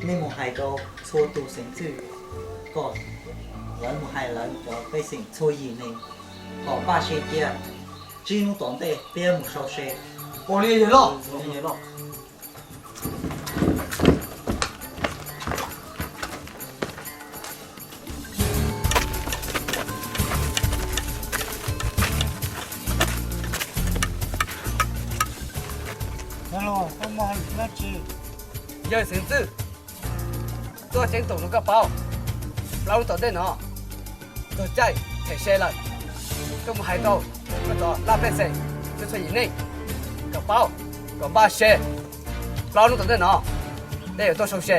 Nej mus hais rau txhua tus xeem txwj kom lawv mus hais lawv cov pej xeem txhua yim neeg kom npaj se cia, tsib hnub tom ntej peb mus sau se. Ua li yawg loj. Yawg xeem txwj, txoj tseeb tom no koj paub, plaub hnub tom ntej no txog caij them se lawm. Koj mus hais rau koj cov laj pej xeem txhua txhua yim neeg kom paub, kom npaj se. Plaub hnub tom ntej no peb yuav tuaj sau se.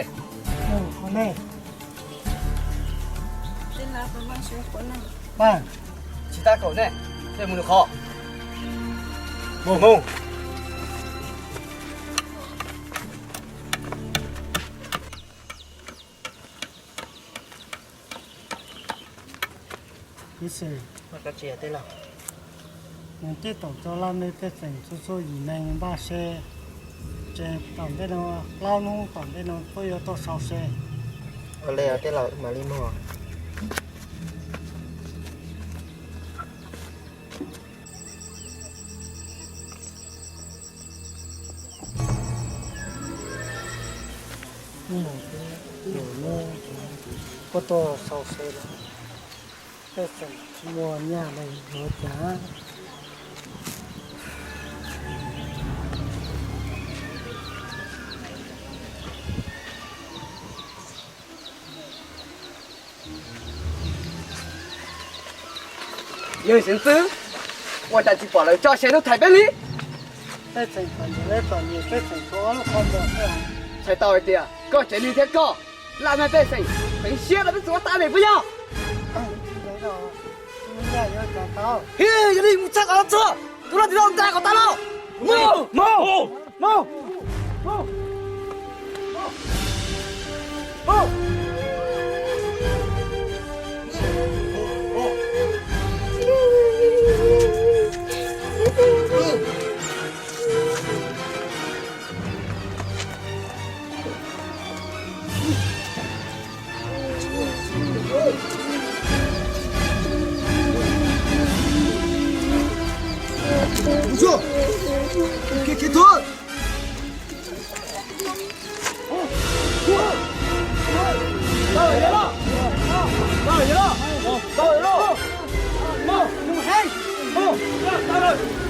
Tsis tab kaum nej, nej mus lwm qhov. Mus, mus. Kuv xwm, nws tej tom cov laj mej pej xeem txhua txhua yim neeg npaj se, ces tom ntej no, plaub hnub tom ntej no puab yuav tuaj sau se. Ua li tej laus, mam li mus. Puab tuaj sau se lawm, pej xeem tsis muaj nyaj li yuav cas. Yawg xeem txwj, ua cas tsis pom lawv tso se lub thais peb li? Pej xeem txom nyem, pej xeem tshuav ob lub qhov muag xwb. Txhais tau hais tias koj tsev neeg thiab koj laj mej pej xeem feem siab rau peb txhua tab li puas yog? Hib, yog li mus txhaj kom txhua tus loj tus loj nta kom tau lauj. Mus, mus, mus.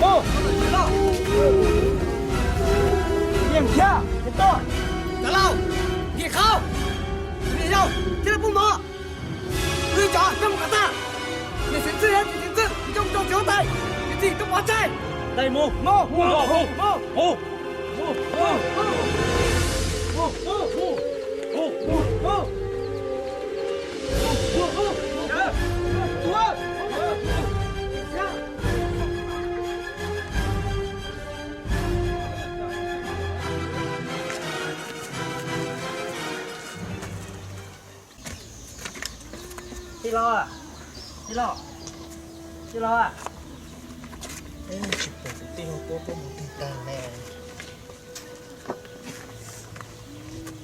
Cov laus, nkim qhov, nkim yau, thiab lub pub mov. Wb cov coj mus kom tag. Niam xeem txwj, txiv xeem txwj, coj mus rau txiv huab tais, txiv txim tuaj pov tseg. Dai mus, mus, mus, mus. Tij laug, tij laug, tij laug, tsis pom kuv tij laug puab puab mus twg taag ne.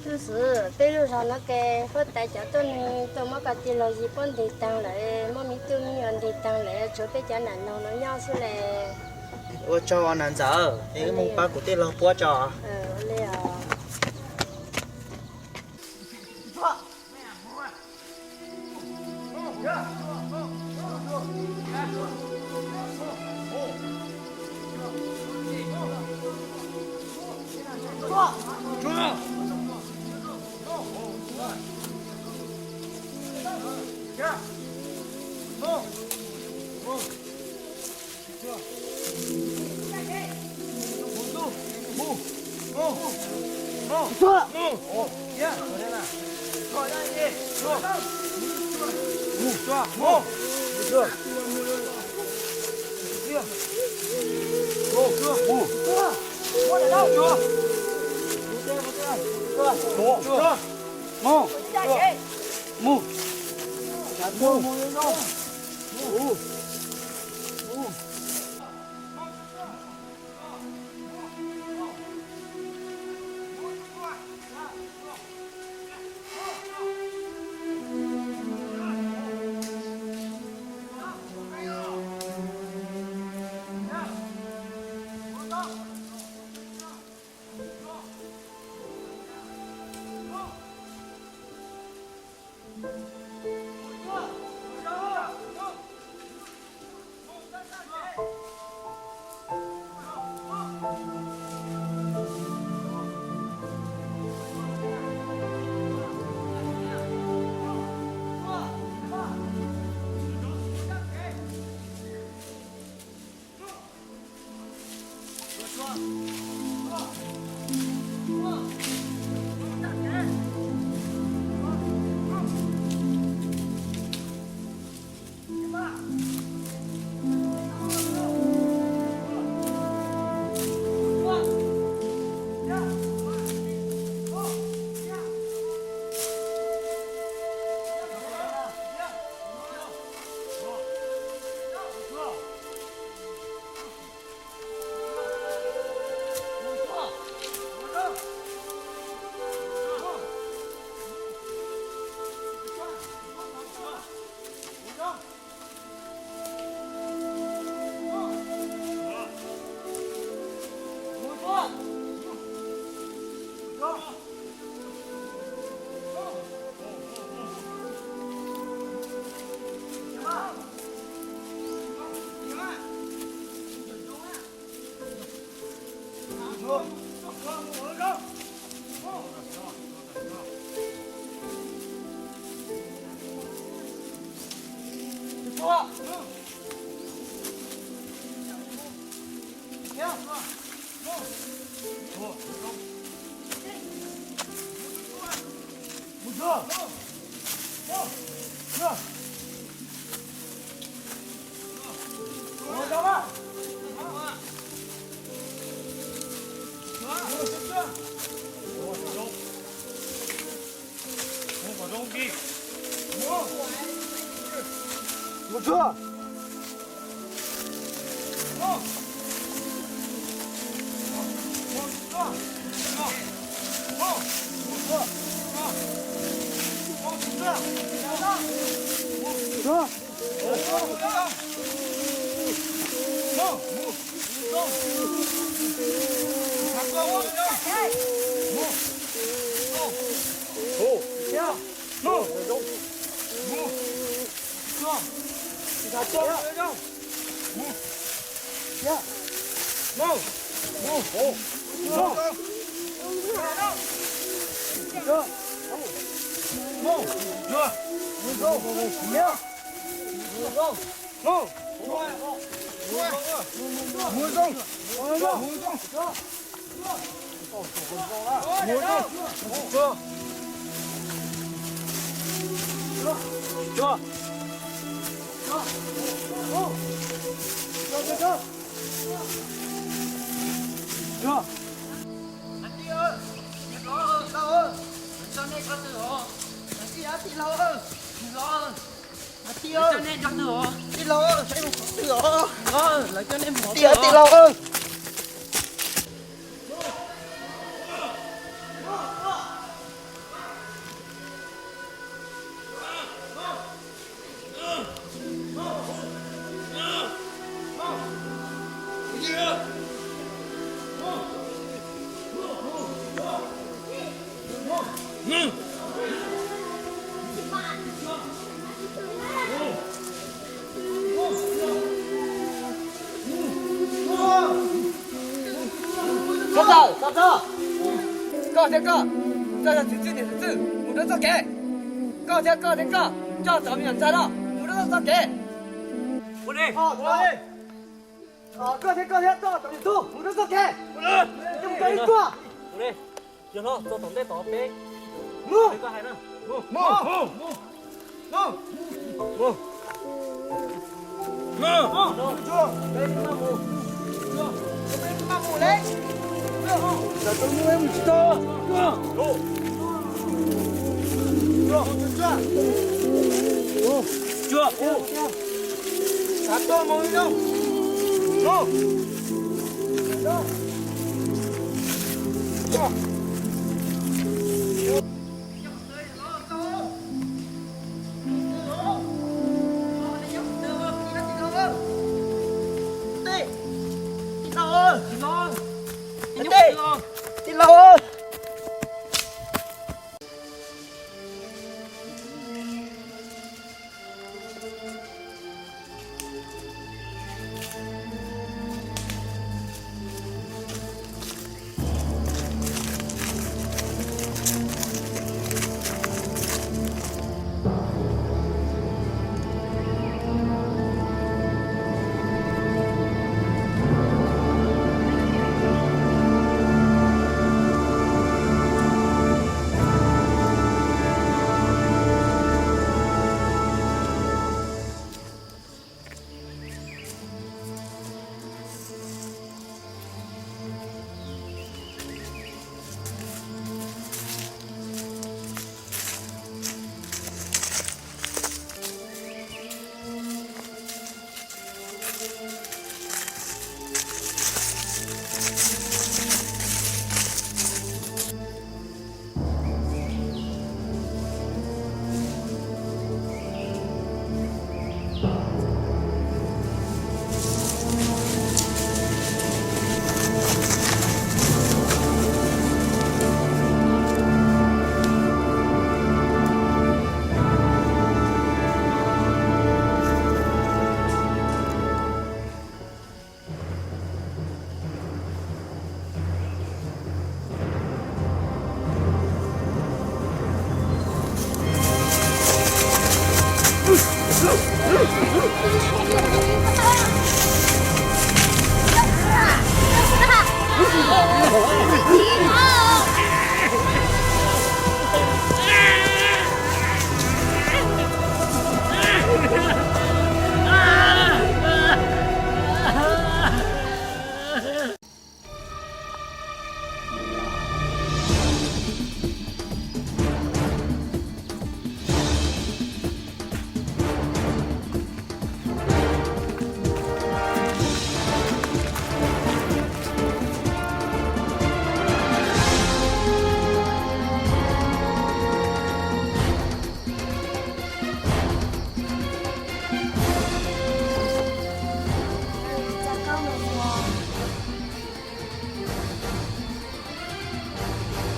Tub xwb, peb lub zog no ces huab tais cov tuaj neeg tuaj muab koj tij laug yig puab ntes taag lawm, muab me tub me nyuam ntes taag lawm, tshuav peb cov nam noog no nyob xwb le. Ua tsaug nam ntxawm, es wb mus pab kuv tij laug puab tso. Tij laug, tij laug. Koj thiab koj, coj yog txiv txwj niam txiv txwj mus rau txoj kev. Koj thiab koj thiab koj, coj cov me nyuam ntxhais no mus rau txoj kev. Koj thiab koj thiab coj cov niam tub mus rau txoj kev. Coj mus rau ib tuaj. Yog no txog tom ntej tod peb mus. Koj hais na. Mus. Mus. Mus. Mus. Tij laug, tij laug.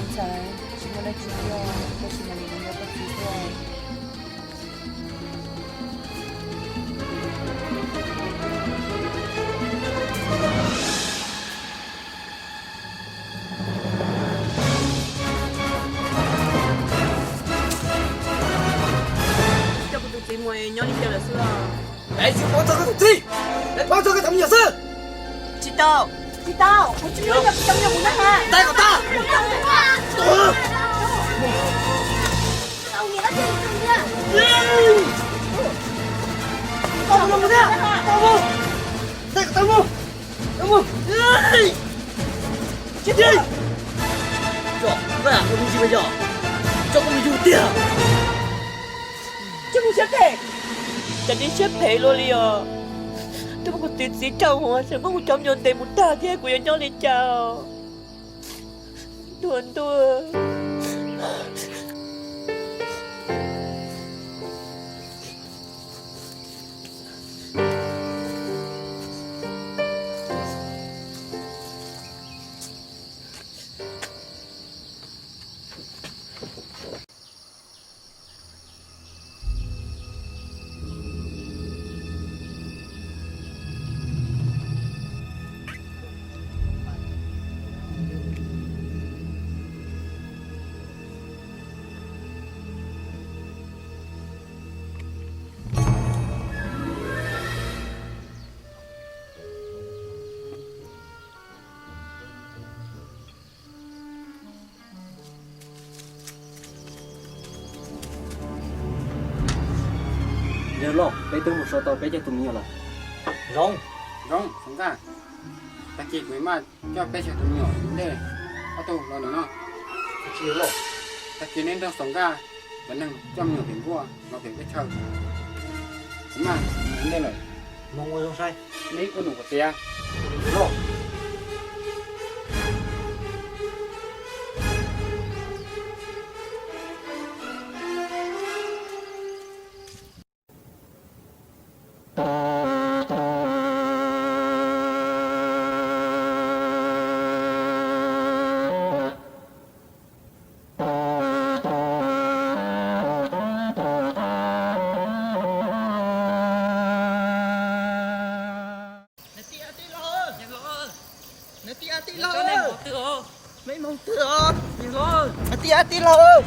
Ntxawm, tsis muaj dab tsi thiab, tab sis mas nws yuav nrog koj txiv tuaj. Coj kuv tus txiv mus nyob li cas lawm xwb os? Peb tsis pab txog koj tus txiv, peb pab txog koj cov me nyuam xwb. Tsis tau, tsis tau, kuv tsis yuav cov me nyuam kuv nyob heev. Ntais kom tag. Tau mus, tau mus, tau mus, tau mus. Tsis tau. Yog koj lam ua me ntsis mas yog, tso kuv mus yug tiag. Tsis mus siab phem, cas tib siab phem luaj li os. Twb muab kuv txiv txiv rau hauv, tseem muab kuv cov me nyuam ntes mus tag thiab, kuv yuav nyob li cas os? Ntuj, ntuj. Yawg loj, peb twb mus so tau peb caug tus me nyuam lawm. Zoo, zoo, Xov Nkaj, tag kis kuv mam coj peb caug tus me nyuam ntej ob tug los ntawm no. Tag kis neb nrog Xov Nkaj cov neeg coj me nyuam pem nkuaj los pem teb chaws, kuv mam ntej lawm. Neb ua num kom tiav. Niam tij, niam tij laug, niam tij, niam tij laug, mej moog twg os? Niam tij, niam tij laug.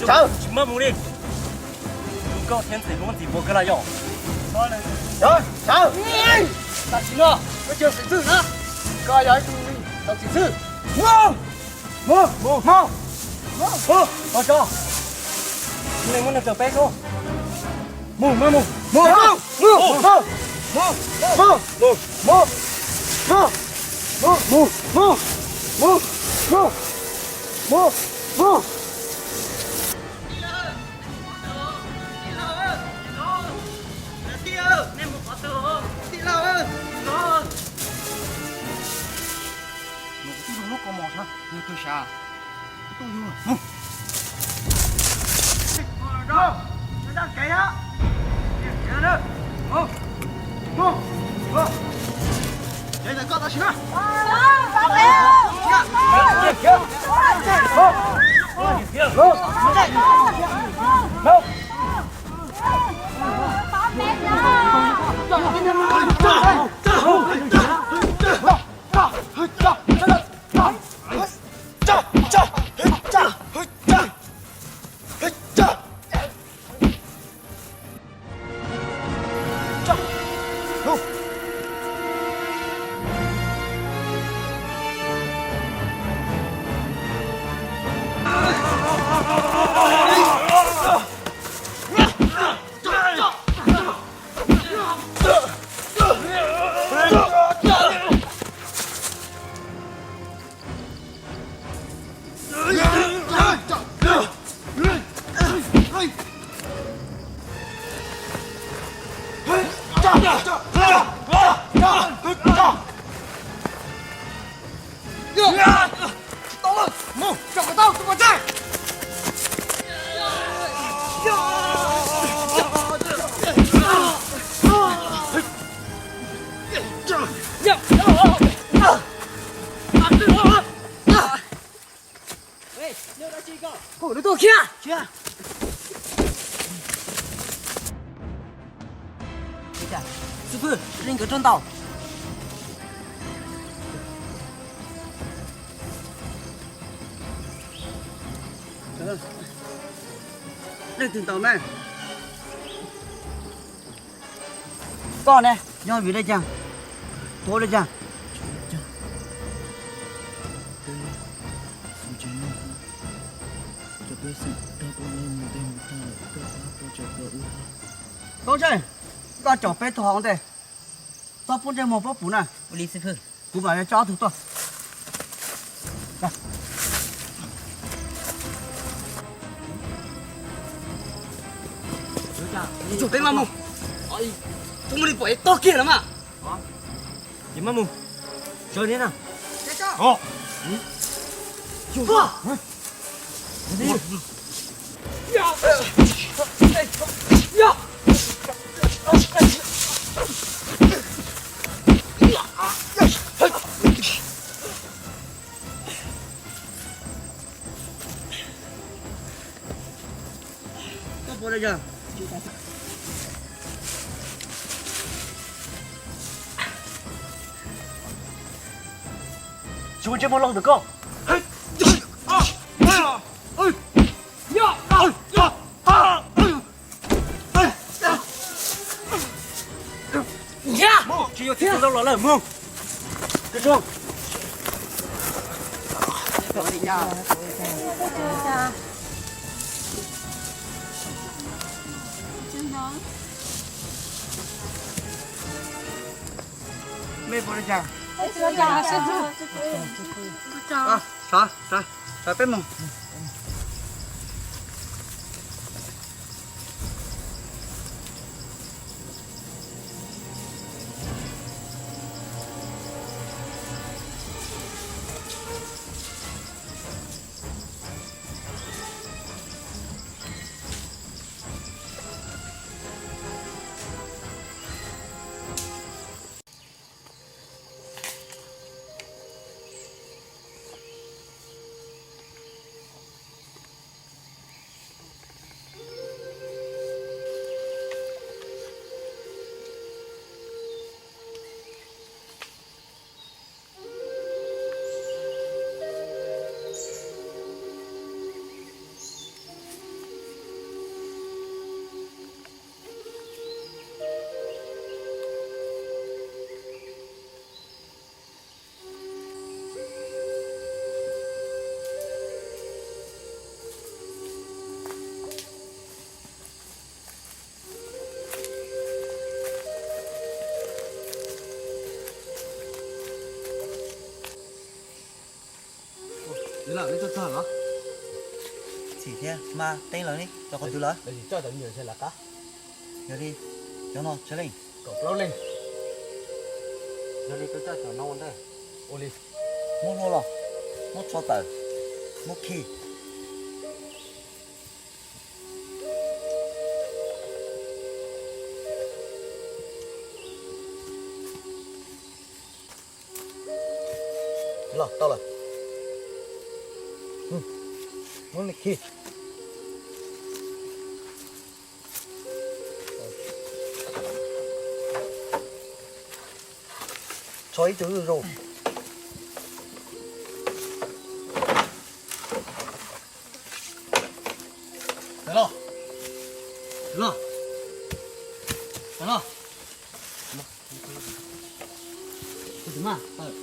Tsis maj mus li. Koj thiab ntxim hlub ntxim puav kawg los yog. Tam sim no koj tsis yog xeem txwj na, koj yog ib tug neeg tau xeem txwj. Mus, mus, mus, mus, mus, mus tso. Neeg muab neeg raws peb xwb. Mus, mus, mus, mus, mus, mus, mus, mus, mus, mus, mus, mus, mus, mus, mus, mus, mus, mus. Mus kuv twb zoo lub kaus mom sab, yog kawg sav. Kuv tuaj yug mus. Daj kev na. Xib hwb, leej twg ntaus? Leej twg ntaus ne? Koj ne, yog vim li cas? Tuag li cas? Tub Ntsej, koj caum peb tug hauv ntej, txhob pub ntsej muag pub pum na. Kuv mam li coj ob tug tuaj. Peb maj mus, tub muab li pom es tog kiag los mas. Ces maj mus, sawv li na. Tsis ua ntsej muag loj ntawm koj. Tsis yog txiv tus ntau los lawm mog. Mej puas li cas? Sawv, sawv peb mus. Txim thiab mas, teeb lawv ne, rau qhov twg lawm? Yog li, cov no tsawg leej? Kaum plaub leej. Yog li koj coj cov no ua ntej. Ua li. Muab hlua los, muab tso tawm, muab khi. Los, tau lawm. Muab li khi. Tso ib tug zuj zus. Los, los, los. Los. Los. Los.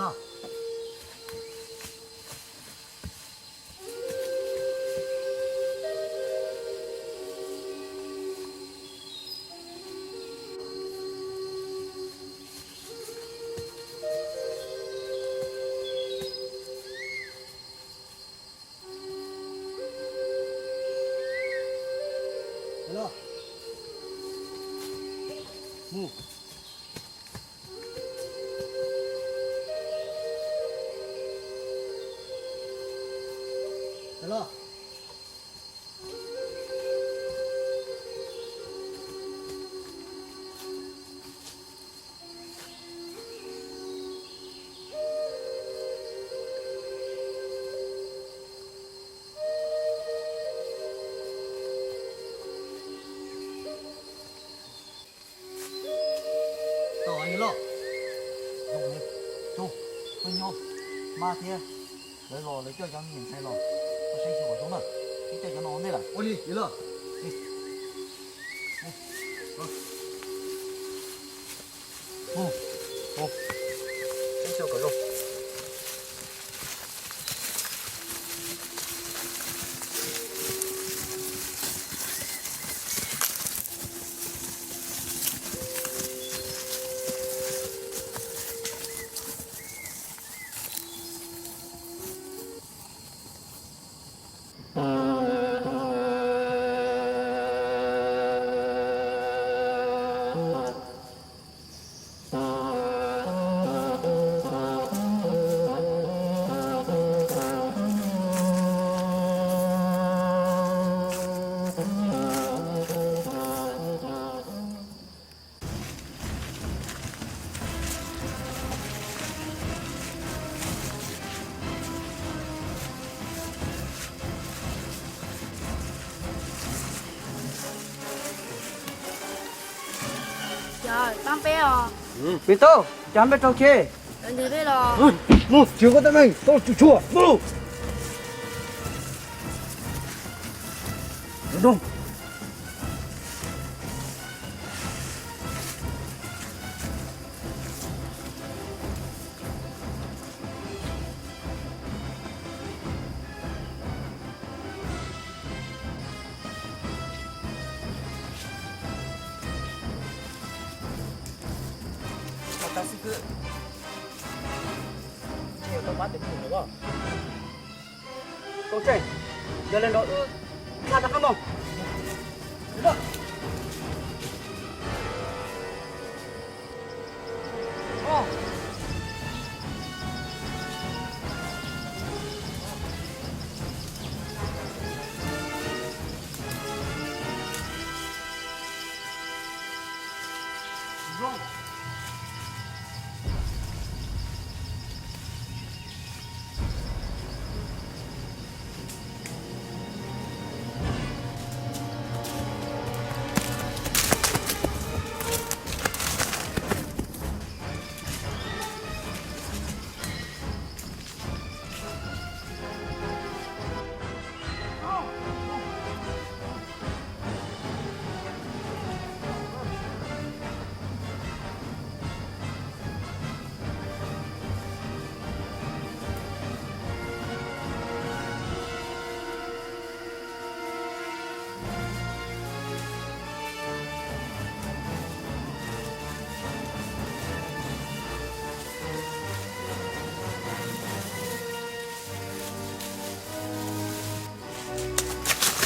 Los. Los. Los. Mus. Los. Tom yuav loj. Zoo, koj nyob, mab thiab lawv los lawv coj cov me nyuam ntxhais los, koj saib xyuas kom zoo na, ib coj cov no ua ntej lawm. Ua li, yuav loj. Saib xyuas kom zoo. Cov pab peb os. Peb tau, cov peb rau ke. Ntes peb los. Mus, tsis koj teeb meem, tau tsis tshua. Mus. pab tes pum lawm. Koob Tsheej, yog li ntawd wb tshaj rov qab mus.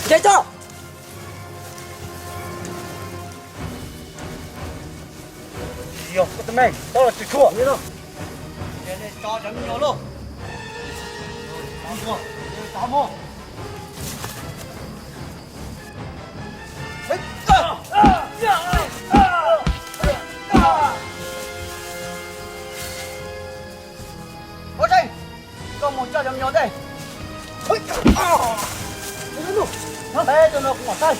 Nce tso. Yog koj tus neeg tau los tsis tshua. Tso cov me nyuam lauj. Koob Tsheej, koj mus coj cov me nyuam ntej. Peb tus no kuv mam saib.